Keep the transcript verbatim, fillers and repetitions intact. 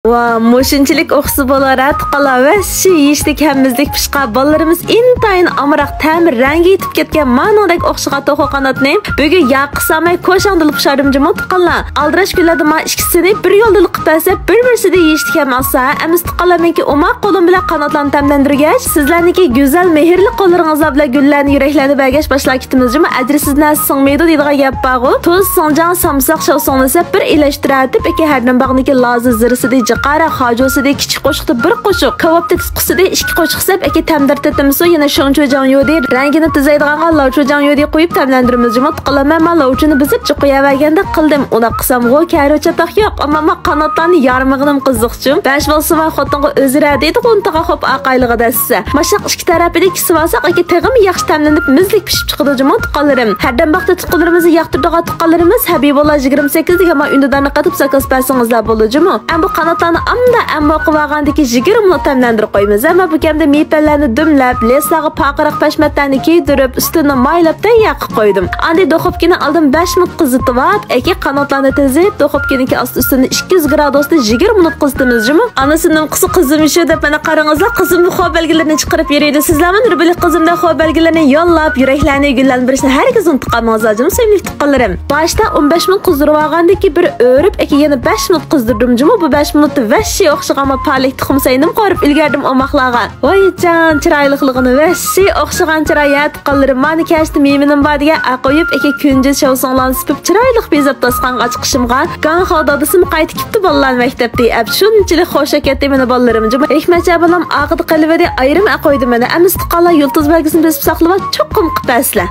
ۋا، مۇشۇنچىلىك ئوخشىسا بولار ھە تۇغقانلار. ۋەھشىي يېيىشلىك ھەم مۇزدەك پىشقان، بالىلىرىمىز ئىنتايىن ئامراق، تەمى رەڭگى يېتىپ كەتكەن مانىڭدەك ئوخشىغان توخۇ قاناتنى بۈگۈن ياققا سالماي كوشاڭدىلا پۇشاردىم جۇمۇ تۇغقانلار. ئالدىراش كۈنلەردە ما ئىككىسىنى بىر يولدىلا قىلىپ بەرسە، بىر بىرسىدە يېيىشلىك ھەم ئاسان ھە. ئەمىسە تۇغقانلار، مېنىڭكى ئوماق قولۇم بىلەن قاناتلارنى تەملەندۈرگەچ، سىزلەرنىڭكى گۈزەل مېھىرلىك قوللىرىڭىزلار بىلەن گۈللەرنى، يۈرەكلەرنى بەرگەچ باشلاپ كېتىمىز جۇمۇ. ئەجىرسىز نەرسە سىڭمەيدۇ دەيدىغان گەپ بارغۇ. تۇز، سىڭجاڭ، سامساق، شاۋسۇڭنى سەپ بىر ئىلەشتۈرەتىپ، ئەكە ھەردىن باغنىكى لازا زىرىسىدى جىقارا، خاجۇسىدى كىچىك قوشۇقتا بىر قوشۇق، كاۋاپتا تۇتقۇسىدى ئىككى قوشۇق سەپ، ئەكە تەمدىر تېتىمسۇ يەنە شۇڭچۇجاڭ يودى، رەڭگىنى تۈزەيدىغانغا لاۋچۇجاڭ يودى قويۇپ تەملەندۈرىمىز جۇمۇ تۇغقانلار. مەن ما لاۋچۇنى بېزىپ جۇقۇياۋەرگەندەك قىلدىم. ئۇنداق قىلسامغۇ كەرۇ چاتاق يوق، ئەمما ما قاناتلارنى يارمىغىنىم قىزىقچۇم. بەش بولسىمۇ خوتۇنغا ئۆزرە دەيدىغۇ ئۇنتىغا خوپ ئاقايلىغا دەسسە. ماشاق ئىككى تەرەپىنى كېسىۋالساق، ئەكە تېخىمۇ ياخشى تەملىنىپ مۇزدەك پىشىپ چىقىدۇ جۇمۇ تۇغقانلىرىم. ھەردەم باغدا تۇغقانلىرىمىزنى ياقتۇرىدىغان تۇغقانلىرىمىز ھەبىبۇللا يىگىرمە سەككىز دېگەن ما ئۈندىدارنى قېتىپ زاكاز بەرسىڭىزلار بولىدۇ جۇمۇ. ئەمما بۇ قاناتلارنى ئامدا ئەمما ئوقۇۋالغاندىكى يىگىرمە مىنۇت تەملەندۈرۈپ قويىمىز. ئەمما بۇ كەمدە مېپەنلەرنى دۈملەپ، لېسلارغا پارقىراق پەشمەتلەرنى كىيدۈرۈپ، ئۈستىنى مايلاپ تەييار قىلىپ قويدۇم. ئاندىن دۇخوپكىنى ئالدىن بەش مىنۇت قىزىتىۋاپ، ئەكە قاناتلارنى تىزىپ، دۇخوپكىنىڭكى ئاستى ئۈستىنى ئىككى يۈز گرادۇستا يىگىرمە مىنۇت قىزىتىمىز جۇمۇ. ئانىسى نېمە قىلسا قىزىم شۇ دەپ مانا قاراڭىزلار، قىزىم بۇ خو بەلگىلىرىنى چىقىرىپ يۈرىدۇ. سىزلەرمۇ نۇربىلىك قىزىمدەك خو بەلگىلىرىنى يوللاپ، يۈرەكلەرنى گۈللەندۈرۈشنى ھەرگىز ئۇنتۇپ قالمىڭىزلار جۇمۇ سۆيۈملۈك تۇغقانلىرىم. باشتا ئون بەش مىنۇت قىزدۇرۇۋالغاندىن كېيىن بىر ئۆرۈپ، ئەكە يەنە بەش مىنۇت قىزدۇردۇم جۇمۇ. بۇ بەش مىنۇتتا ۋەھشىي ئوخشىغان ما پالەك تۇخۇم سەينىم قورۇپ ئۈلگەردىم ئوماقلارغا. ۋايجان، چىرايلىقلىقىنى ۋەھشىي ئوخشىغان چىراي ھە تۇغقانلىرىم. مانا كەچتە مېھمىنىم بار دېگەن ئەقىيىپ ئەكە كۈندۈز شاۋسۇڭلارنى سېپىپ چىرايلىق بېزەپ داستىخانغا چىقىشىمغا، گاڭخاۋ دادىسىمۇ قايتىپ كېتىپتۇ بالىلار مەكتەپتە دەپ شۇنچىلىك خوش بولۇپ كەتتى مېنى بالىلىرىم جۇمۇ. ھېكمەتجان بالام ئارقىدا قېلىۋىدى، ئايرىم ئەقىيدى مېنى. ئەمىسە تۇغقانلار يۇلتۇز بەلگىسىنى بېسىپ ساقلىۋال، چوقۇم قىپەسلە.